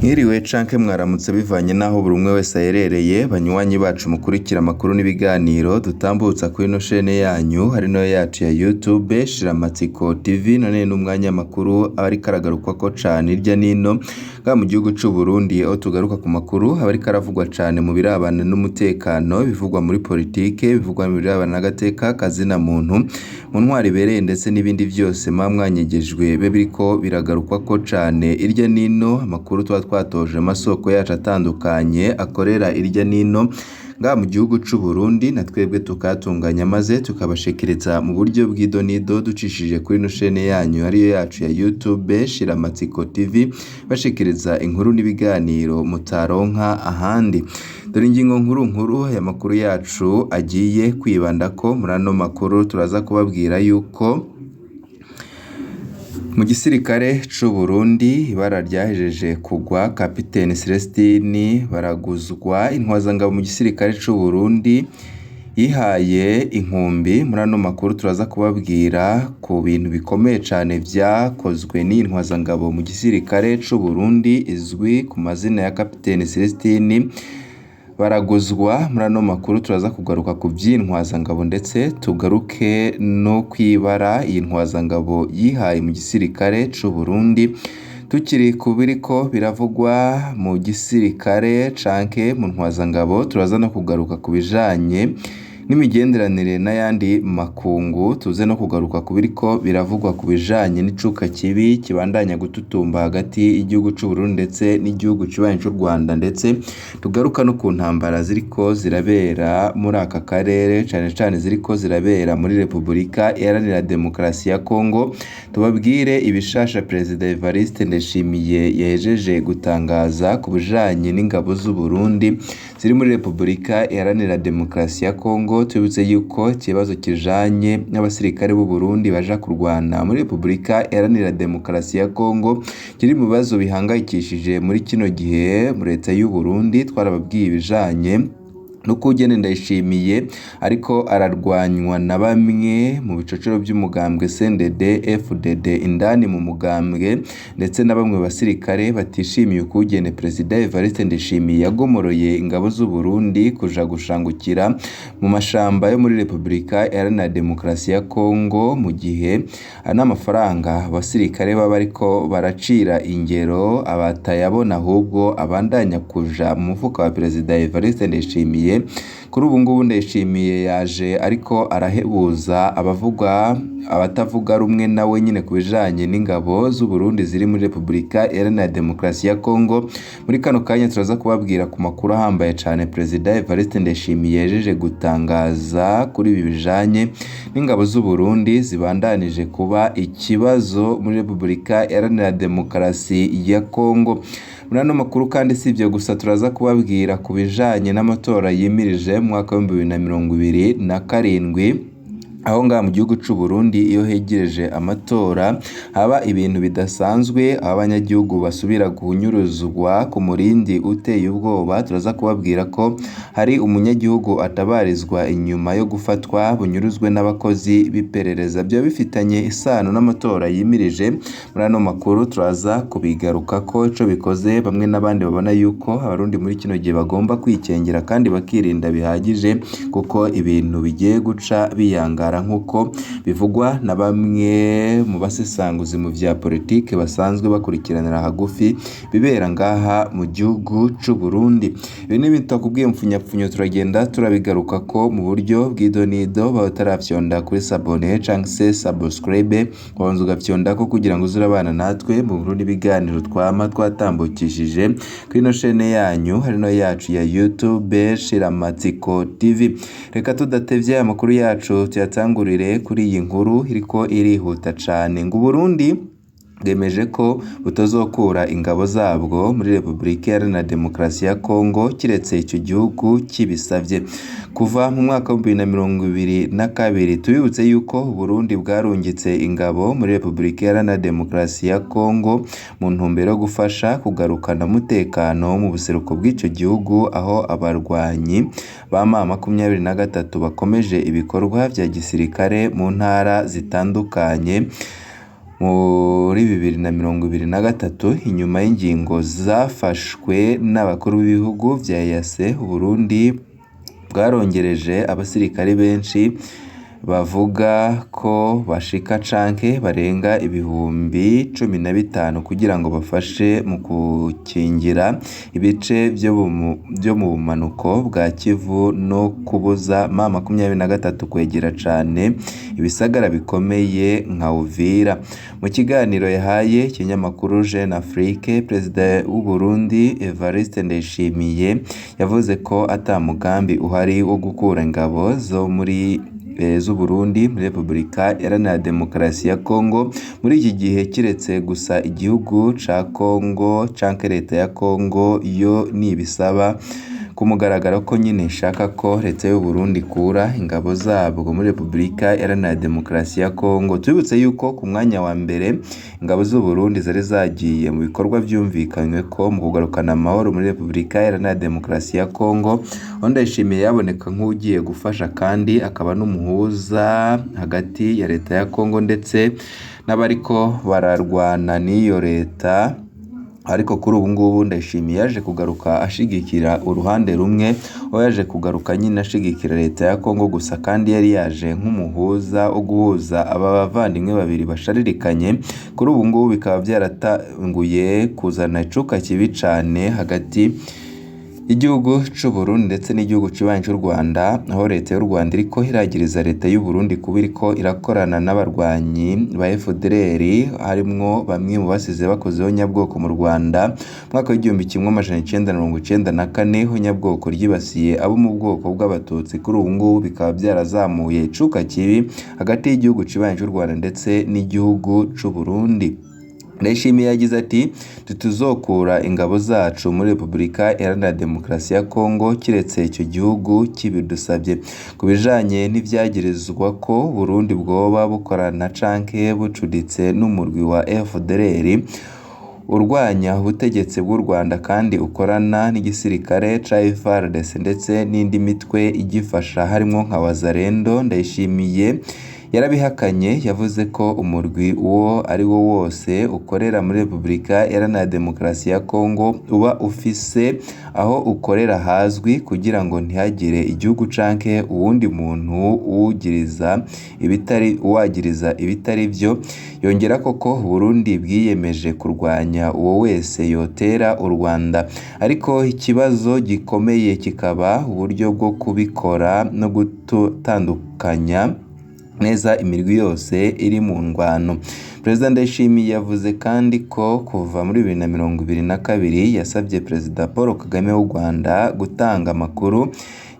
Mwiriwe canke mwaramutse bivanye n'aho buri umwe wese aherereye, banywanyi bacu mukurikira amakuru n'ibiganiro dutambutsa kuri ino shene yanyu ari nayo yacu ya YouTube Shiramatsiko TV. None n'umwanya amakuru aba ariko aragarukwako cane hirya n'ino ngaha mu gihugu c'u Burundi, aho tugaruka ku makuru aba ariko aravugwa cane mu birabana n'umutekano, ibivugwa muri politike, ibivugwa mu birabana n'agateka kazina muntu, mu ntwaro ibereye ndetse n'ibindi vyose muba mwanyegejwe bibe biriko biragarukwako cane hirya n'ino. Amakuru tuba twatoje amasoko yacu atandukanye akorera hirya n'ino ngaha mu gihugu c'u Burundi, na twebwe tukayatunganya maze tukabashikiriza mu buryo bw'idonido ducishije kuri ino shene yanyu ariyo yacu ya YouTube Shiramatsiko TV, bashikiriza inkuru n'ibiganiro mutaronka ahandi. Dore ingingo nkuru nkuru aya makuru yacu agiye kwibandako. Muri ano makuru turaza kubabwira yuko mu gisirikare c'u Burundi ibara ryahejeje kugwa, Kapiteni Celestini Baraguzwa, intwazangabo mu gisirikare c'u Burundi, yihaye inkumbi. Muri ano makuru turaza kubabwira ku bintu bikomeye cane vyakozwe n'iyi ntwazangabo mu gisirikare c'u Burundi izwi ku mazina ya Kapiteni Celestini Baraguzwa. Muri ano makuru turaza kugaruka ku vy'intwazangabo ndetse tugaruke no kw'ibara iyi ntwazangabo yihaye mu gisirikare c'u Burundi. Tukiri ku biriko biravugwa mu gisirikare canke mu ntwazangabo, turaza no kugaruka ku bijanye n'imigenderanire n'ayandi makungu, tuze no kugaruka ku biriko biravugwa ku bijanye n'icuka kibi kibandanya gututumba hagati y'igihugu c'u Burundi ndetse n'igihugu kibanyi c'u Rwanda, ndetse tugaruka no ku ntambara ziriko zirabera muri aka karere, cane cane ziriko zirabera muri Repubulika Iharanira Demokarasi ya Kongo. Tubabwire ibishasha Perezida Evariste Ndayishimiye yahejeje gutangaza ku bijanye n'ingabo z'u Burundi ziri muri Repubulika Iharanira Demokarasi ya Kongo. Tubibutse yuko ikibazo kijanye n'abasirikare b'u Burundi baja kurwana muri Repubulika Iharanira Demokarasi ya Kongo kiri mu bibazo bihangayikishije muri kino gihe muri leta y'u Burundi. Twarababwiye ibijanye n'ukugene Ndayishimiye ariko ararwanywa na bamwe mu bicocero by'umugambwe CNDD FDD indani mu mugambwe, ndetse na bamwe basirikare batishimiye ukugene Perezida Evariste Ndayishimiye yagomoroye ingabo z'u Burundi kuja gushangukira mu mashamba yo muri Repubulika Iharanira Demokarasi ya Kongo, mu gihe n'amafaranga abasirikare baba bariko baracira ingero abatayabona, ahubwo abandanya kuja mu mufuka wa Perezida Evariste Ndayishimiye. Kuri ubu ngubu Ndayishimiye yaje ariko arahebuza abavuga abatavuga rumwe nawe nyine ku bijanye n'ingabo z'u Burundi ziri muri Repubulika Iharanira Demokarasi ya Kongo. Muri kano kanya turaza kubabwira ku makuru ahambaye cane Perezida Evariste Ndayishimiye yahejeje gutangaza kuri ibi bijanye n'ingabo z'u Burundi zibandanije kuba ikibazo muri Repubulika Iharanira Demokarasi ya Kongo. Muri ano makuru kandi si ivyo gusa, turaza kubabwira ku bijanye n'amatora yimirije mu mwaka w'2027, aho ngaha mu gihugu c'u Burundi iyo hegereje amatora haba ibintu bidasanzwe, aho abanyagihugu basubira kunyuruzwa ku murindi uteye ubwoba. Turaza kubabwira ko hari umunyagihugu atabarizwa inyuma yo gufatwa bunyuruzwe n'abakozi b'iperereza, vyoba bifitanye isano n'amatora yimirije. Muri ano makuru turaza kubigarukako ico bikoze, bamwe n'abandi babona yuko abarundi muri kino gihe bagomba kwikengera kandi bakirinda bihagije, kuko ibintu bigiye guca biyangara nk'uko bivugwa na bamwe mu basesanguzi mu vya politike basanzwe bakurikiranira hagufi bibera ngaha mu gihugu c'u Burundi. Ibi ni ibintu twakubwiye mupfunyapfunyo, turagenda turabigarukako mu buryo bw'idonido. Bawe utaravyonda kuri sabone canke se subscribe, wabanza ugafyondako kugira ngo uze urabana natwe mu nkuru n'ibiganiro twama twatambukishije kuri ino shene yanyu ari nayo yacu ya YouTube Shiramatsiko TV. Reka tudatevye amakuru yacu tuyatangurire kuri iyi nkuru iriko irihuta cane ngo Burundi bwemeje ko butazokura ingabo zabwo muri Repubulika Iharanira Demokarasi ya Kongo kiretse ico gihugu kibisavye. Kuva mu mwaka w'2022, tubibutse yuko Burundi bwarungitse ingabo muri Repubulika Iharanira Demokarasi ya Kongo mu ntumbero yo gufasha kugarukana umutekano mu buseruko bw'ico gihugu, aho abarwanyi ba M23 bakomeje ibikorwa vya gisirikare mu ntara zitandukanye. muri 2023, inyuma y'ingingo zafashwe n'abakuru b'ibihugu vya EAC, Uburundi bwarongereje abasirikare benshi bavuga ko bashika canke barenga 15,000 kugira ngo bafashe mu gukingira ibice vyo mu bumanuko bwa Kivu no kubuza M23 kwegera cane ibisagara bikomeye nka Uvira. Mu kiganiro yahaye ikinyamakuru Jeune Afrique, Perezida w'Uburundi Evariste Ndayishimiye yavuze ko ata mugambi uhari wo gukura ingabo zo muri z'Uburundi muri Repubulika Iharanira Demokarasi ya Kongo muri iki gihe, kiretse gusa igihugu ca Kongo canke leta ya Kongo yo nibisaba ku mugaragaro ko nyine ishaka ko leta y'Uburundi ikura ingabo zabwo muri Repubulika Iharanira Demokarasi ya Kongo. Tubibutse yuko ku mwanya wa mbere ingabo z'Uburundi zari zagiye mu bikorwa vyumvikanywe ko mu kugarukana amahoro muri Repubulika Iharanira Demokarasi ya Kongo, aho Ndayishimiye yaboneka nk'ugiye gufasha kandi akaba n'umuhuza hagati ya leta ya Kongo ndetse n'abariko bararwana n'iyo leta. Ariko kuri ubu ngubu Ndayishimiye yaje kugaruka ashigikira uruhande rumwe, aho yaje kugaruka nyine ashigikira leta ya Kongo gusa, kandi yari yaje nk'umuhuza wo guhuza aba bavandimwe babiri basharirikanye. Kuri ubu ngubu bikaba byaratanguye kuzana icuka kibi cane hagati y'igihugu c'Uburundi ndetse n'igihugu kibanyi c'u Rwanda, aho leta y'u Rwanda iriko iragiriza leta y'u Burundi kuba iriko irakorana n'abarwanyi ba FDLR, harimwo bamwe mu basize bakoze ihonyabwoko mu Rwanda mu mwaka w'1994, ihonyabwoko ryibasiye abo mu bwoko bw'Abatutsi. Kuri ubu ngubu bikaba byarazamuye icuka kibi hagati y'igihugu kibanyi c'u Rwanda ndetse n'igihugu c'Uburundi. Ndayishimiye yagize ati: "Ntituzokura ingabo zacu muri Repubulika Iharanira Demokarasi ya Kongo kiretse icyo gihugu kibidusabye." Ku bijanye n'ivyagirizwa ko Burundi bwoba bukorana canke bucuditse n'umurwi wa FDLR urwanya ubutegetsi bw'u Rwanda kandi ukorana n'igisirikare ca FARDC ndetse n'indi mitwe igifasha harimwo nka Wazalendo, Ndayishimiye yarabihakanye. Yavuze ko umurwi uwo ari wo wose ukorera muri Repubulika Iharanira Demokarasi ya Kongo uba ufise aho ukorera hazwi, kugira ngo ntihagire igihugu canke uwundi muntu uwagiriza ibitari vyo. Yongerako ko Uburundi bwiyemeje kurwanya uwo wese yotera u Rwanda, ariko ikibazo gikomeye kikaba uburyo bwo kubikora no gutandukanya neza imirwi yose iri mu ngwano. Perezida Ndayishimiye yavuze kandi ko kuva muri 2022 yasabye Perezida Paul Kagame w'u Rwanda gutanga amakuru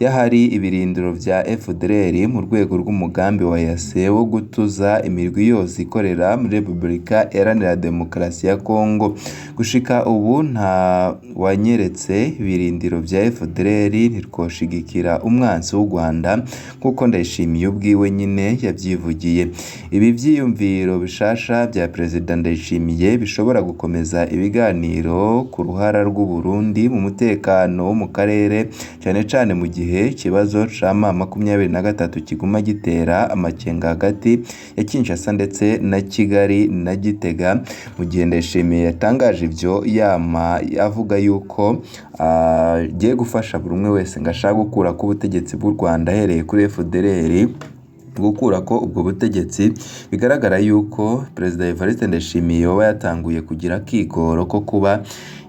y'ahari ibirindiro vya FDLR mu rwego rw'umugambi wa EAC wo gutuza imirwi yose ikorera muri Repubulika Iharanira Demokarasi ya Kongo. Gushika ubu nta wanyeretse ibirindiro vya FDLR, ntitwoshigikira umwansi w'u Rwanda, nk'uko Ndayishimiye ubwiwe nyine yavyivugiye. Ibi vyiyumviro bishasha vya Perezida Ndayishimiye bishobora gukomeza ibiganiro ku ruhara rw'u Burundi mu mutekano wo mu karere, cane cane mu gihe ikibazo ca M23 kiguma gitera amakenga hagati ya Kinshasa ndetse na Kigali na Gitega. Mu gihe Ndayishimiye yatangaje ivyo, yama avuga yuko agiye gufasha buri umwe wese ngo ashaka gukurako ubutegetsi bw'u Rwanda ahereye kuri FDLR, gukurako ubwo butegetsi. Bigaragara yuko Perezida Evariste Ndayishimiye yoba yatanguye kugira akigoro ko kuba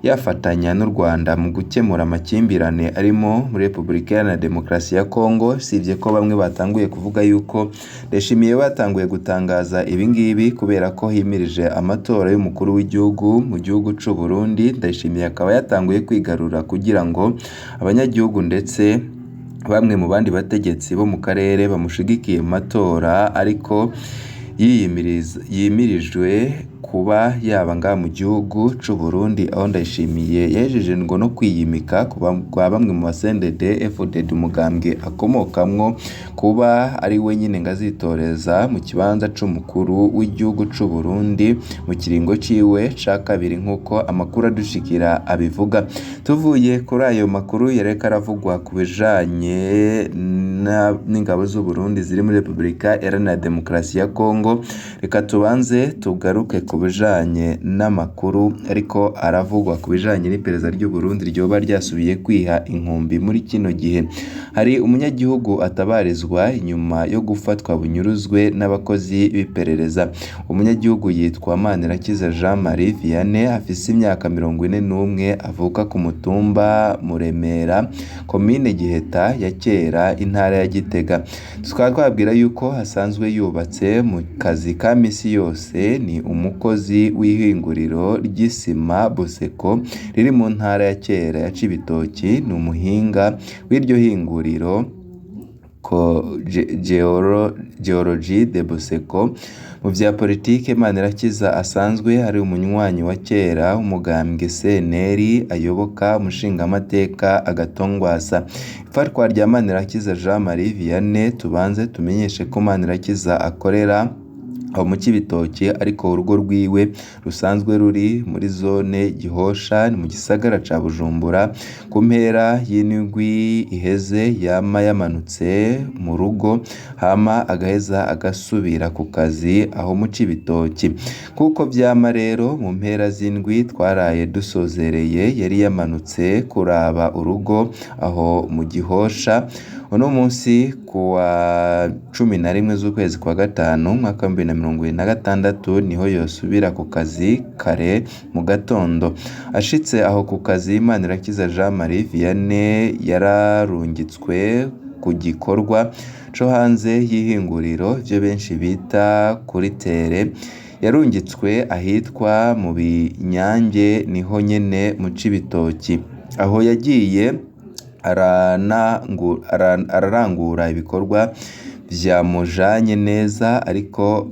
yafatanya n'u Rwanda mu gukemura amakimbirane arimo muri Repubulika Iharanira Demokarasi ya Kongo, usibye ko bamwe batanguye kuvuga yuko Ndayishimiye batanguye gutangaza ibi ngibi kubera ko himirije amatora y'umukuru w'igihugu mu gihugu c'u Burundi. Ndayishimiye akaba yatanguye kwigarura kugira ngo abanyagihugu ndetse bamwe mu bandi bategetsi bo mu karere bamushigikiye mu matora, ariko yimirijwe kuba yaba ngaha mu gihugu c'u Burundi, aho Ndayishimiye yahejeje ngo no kwiyimika kwa bamwe mu ba CNDD FDD umugambwe akomokamwo, kuba ari we nyene ngo azitoreza mu kibanza c'umukuru w'igihugu c'u Burundi mu kiringo ciwe ca kabiri, nk'uko amakuru adushikira abivuga. Tuvuye kuri ayo makuru yariko aravugwa ku bijanye n'ingabo z'u Burundi ziri muri Repubulika Iharanira Demokarasi ya Kongo, reka tubanze tugaruke ku bijanye n'amakuru ariko aravugwa ku bijanye n'iperereza ry'u Burundi ryoba ryasubiye kwiha inkumbi muri kino gihe. Hari umunyagihugu atabarizwa inyuma yo gufatwa bunyuruzwe n'abakozi b'iperereza. Umunyagihugu yitwa Manirakiza Jean Marie Vianney, afise imyaka 41, avuka ku mutumba Muremera, komine Giheta ya kera, intara ya Gitega. Tukaba twababwira yuko asanzwe yubatse mu kazi ka misi yose, ni umukozi w'ihinguriro ry'isima Buseko riri mu ntara ya kera ya Cibitoki, ni umuhinga w'iryo hinguriro Geologie de Buseko. Mu vya politike, Manirakiza asanzwe ari umunywanyi wa kera w'umugambwe CNL, ayoboka umushingamateka Agathon Rwasa. Ifatwa rya Manirakiza Jean Marie Vianney, tubanze tumenyeshe ko Manirakiza akorera aho mu Cibitoke, ariko urugo rwiwe rusanzwe ruri muri zone Gihosha, ni mu gisagara ca Bujumbura. Ku mpera y'indwi iheze yama yamanutse mu rugo, hama agaheza agasubira ku kazi aho mu Cibitoki. Nk'uko vyama rero mu mpera z'indwi twaraye dusozereye, yari yamanutse kuraba urugo aho mu Gihosha. Uno munsi kuwa 11 z'ukwezi kwa gatanu umwaka 2026 niho yosubira ku kazi kare mu gatondo. Ashitse aho ku kazi, Manirakiza Jean Marie Vianney yararungitswe ku gikorwa co hanze y'ihinguriro, ivyo benshi bita kuri tere. Yarungitswe ahitwa mu Binyange, niho nyene mu Cibitoki. Aho yagiye ararangura ibikorwa vyamujanye neza, ariko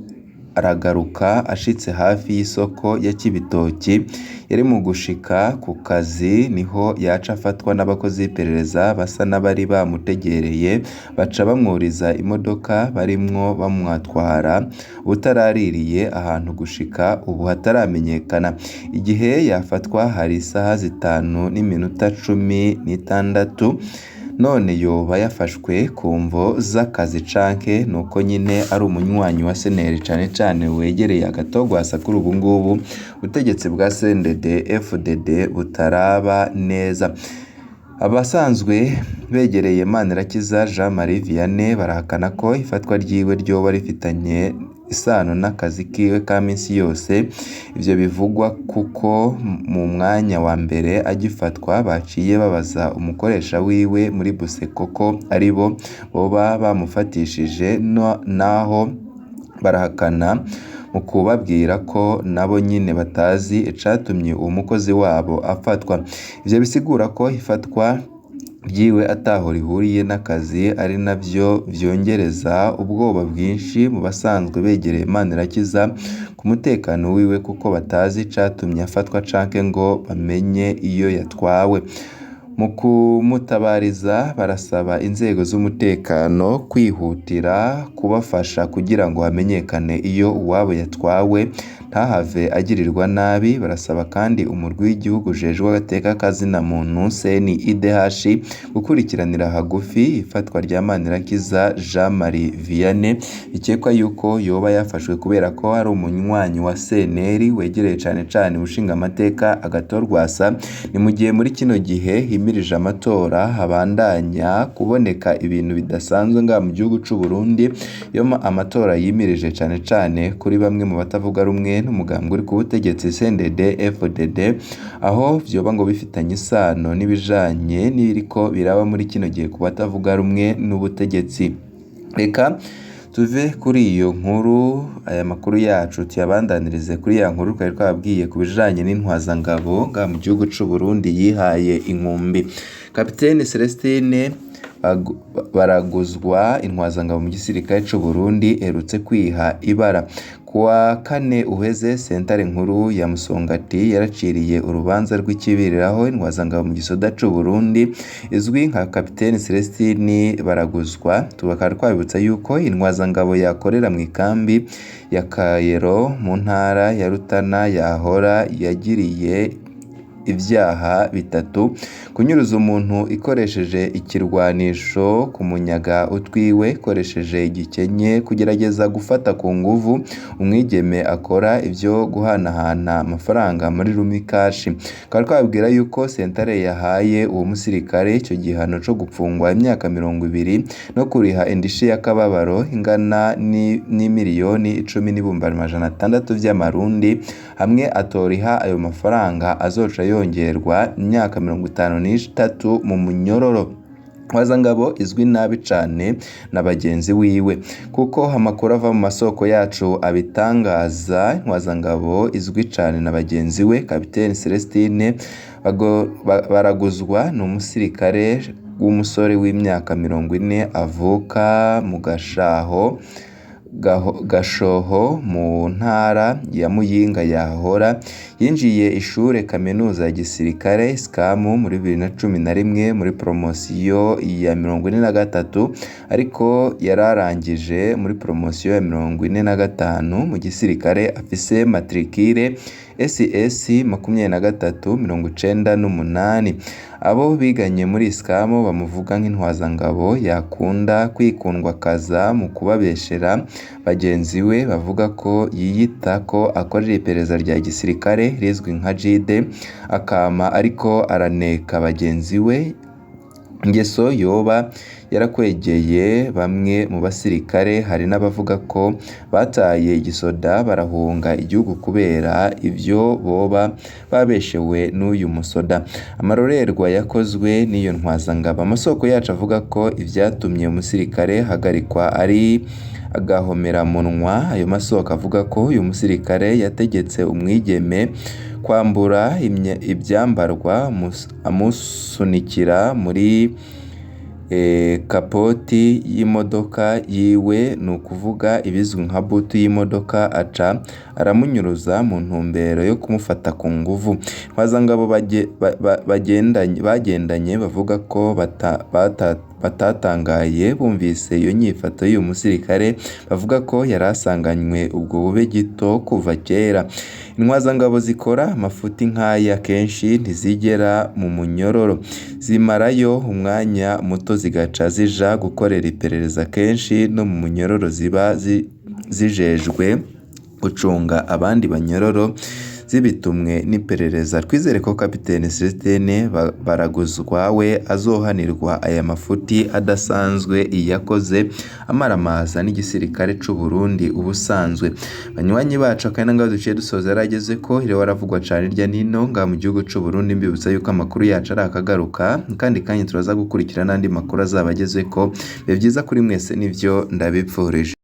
aragaruka ashitse hafi y'isoko ya Cibitoki yari mu gushika ku kazi, niho yaca afatwa n'abakozi b'iperereza basa n'abari bamutegereye, baca bamwuriza imodoka barimwo bamwatwara ubutaraririye ahantu gushika ubu hataramenyekana. Igihe yafatwa hari isaha 5:16. None yoba yafashwe ku mvo z'akazi canke nuko nyine ari umunywanyi wa CNL, cane cane wegereye Agathon Rwasa kuri ubu ngubu ubutegetsi bwa CNDD FDD butaraba neza. Abasanzwe begereye Manirakiza Jean Marie Vianney barahakana ko ifatwa ryiwe ryoba rifitanye isano n'akazi kiwe ka minsi yose. Ivyo bivugwa kuko mu mwanya wa mbere agifatwa baciye babaza umukoresha wiwe muri Buseko ko aribo boba bamufatishije, naho barahakana mu kubabwira ko nabo nyine batazi icatumye uwo mukozi wabo afatwa. Ivyo bisigura ko ifatwa ryiwe ataho rihuriye n'akazi, ari navyo vyongereza ubwoba bwinshi mu basanzwe begereye Manirakiza ku mutekano wiwe, kuko batazi icatumye afatwa canke ngo bamenye iyo yatwawe. Mu kumutabariza barasaba inzego z'umutekano kwihutira kubafasha kugira ngo hamenyekane iyo uwabo yatwawe, ntahave agirirwa nabi. Barasaba kandi umurwi w'igihugu ujejwe agateka kazina muntu CNIDH gukurikiranira hagufi ifatwa rya Manirakiza Jean Marie Vianney, bikekwa yuko yoba yafashwe kubera ko ari umunywanyi wa CNL wegereye cane cane umushingamateka Agathon Rwasa. Ni mu gihe muri kino gihe himirije amatora habandanya kuboneka ibintu bidasanzwe ngaha mu gihugu c'u Burundi, iyo amatora yimirije cane cane kuri bamwe mu batavuga rumwe n'umugambwe uri ku butegetsi CNDD FDD, aho vyoba ngo bifitanye isano n'ibijanye n'ibiriko biraba muri kino gihe ku batavuga rumwe n'ubutegetsi. Reka tuve kuri iyo nkuru, aya makuru yacu tuyabandanirize kuri ya nkuru twari twababwiye ku bijanye n'intwazangabo ngaha mu gihugu c'u Burundi yihaye inkumbi. Kapiteni Celestine Baraguzwa intwazangabo mu gisirikare c'u Burundi iherutse kwiha ibara. Kuwa kane uheze, sentare nkuru ya Musongati yaraciriye urubanza rw'ikibiriraho intwazangabo mu gisoda c'u Burundi izwi nka Kapiteni Celestini Baraguzwa. Tukaba twabibutsa yuko intwazangabo yakorera mu ikambi ya Kayero mu ntara ya Rutana yahora yagiriye ivyaha bitatu: kunyuruza umuntu ikoresheje ikirwanisho, kumunyaga utwiwe ikoresheje igikenye, kugerageza gufata ku nguvu umwigeme akora ivyo guhanahana amafaranga muri Rumikashi. Tukaba twababwira yuko sentare yahaye uwo musirikare ico gihano co gupfungwa imyaka 20 no kuriha indishi y'akababaro ingana n'imiliyoni 10 n'ibihumbi 600 vy'amarundi, hamwe atoriha ayo mafaranga azoca yongerwa imyaka 53 mu munyororo. Ntwazangabo izwi nabi cane na bagenzi wiwe, kuko amakuru ava mu masoko yacu abitangaza. Intwazangabo izwi cane na bagenzi we Kapiteni Celestine Baraguzwa ni umusirikare w'umusore w'imyaka 40 avuka mu Gashoho mu ntara ya Muyinga yahora yinjiye ishure kaminuza ya gisirikare ISCAM muri 2011 muri promosiyo ya 43, ariko yararangije muri promosiyo ya 45 mu gisirikare, afise matricule SS 2398. Abo biganye muri ISCAM bamuvuga nk'intwazangabo yakunda kwikundwakaza mu kubabeshera bagenzi we, bavuga ko yiyita ko akorera iperereza rya gisirikare rizwi nka JIDE, akama ariko araneka bagenzi we, ingeso yoba yarakwegeye bamwe mu basirikare. Hari n'abavuga ko bataye igisoda barahunga igihugu kubera ivyo boba babeshewe n'uyu musoda. Amarorerwa yakozwe n'iyo ntwazangabo, amasoko yacu avuga ko ivyatumye umusirikare ahagarikwa ari agahomeramunwa. Ayo masoko avuga ko uyu musirikare yategetse umwigeme kwambura ivyambarwa amusunikira muri kapoti y'imodoka yiwe, ni ukuvuga ibizwi nka butu y'imodoka, aca aramunyuruza mu ntumbero yo kumufata ku nguvu. Intwazangabo bagendanye bavuga ko batatangaye bumvise iyo nyifato y'uyu musirikare, bavuga ko yari asanganywe ubwo bube gito kuva kera. Intwazangabo zikora amafuti nk'aya kenshi ntizigera mu munyororo, zimarayo umwanya muto zigaca zija gukorera iperereza. Kenshi no mu munyororo ziba zijejwe gucunga abandi banyororo zibitumwe n'iperereza. Twizere ko Kapiteni Celestine Baraguzwa we azohanirwa aya mafuti adasanzwe yakoze amaramaza n'igisirikare c'u Burundi ubusanzwe. Banywanyi bacu, akandi ngaho duciye dusoza yarageze ko iriwe aravugwa cane hirya nino ngaha mu gihugu c'u Burundi. Mbibutsa yuko amakuru yacu ari akagaruka kandi kanya turaza gukurikira n'andi makuru azaba agezeko. Bibe vyiza kuri mwese nivyo ndabipfurije.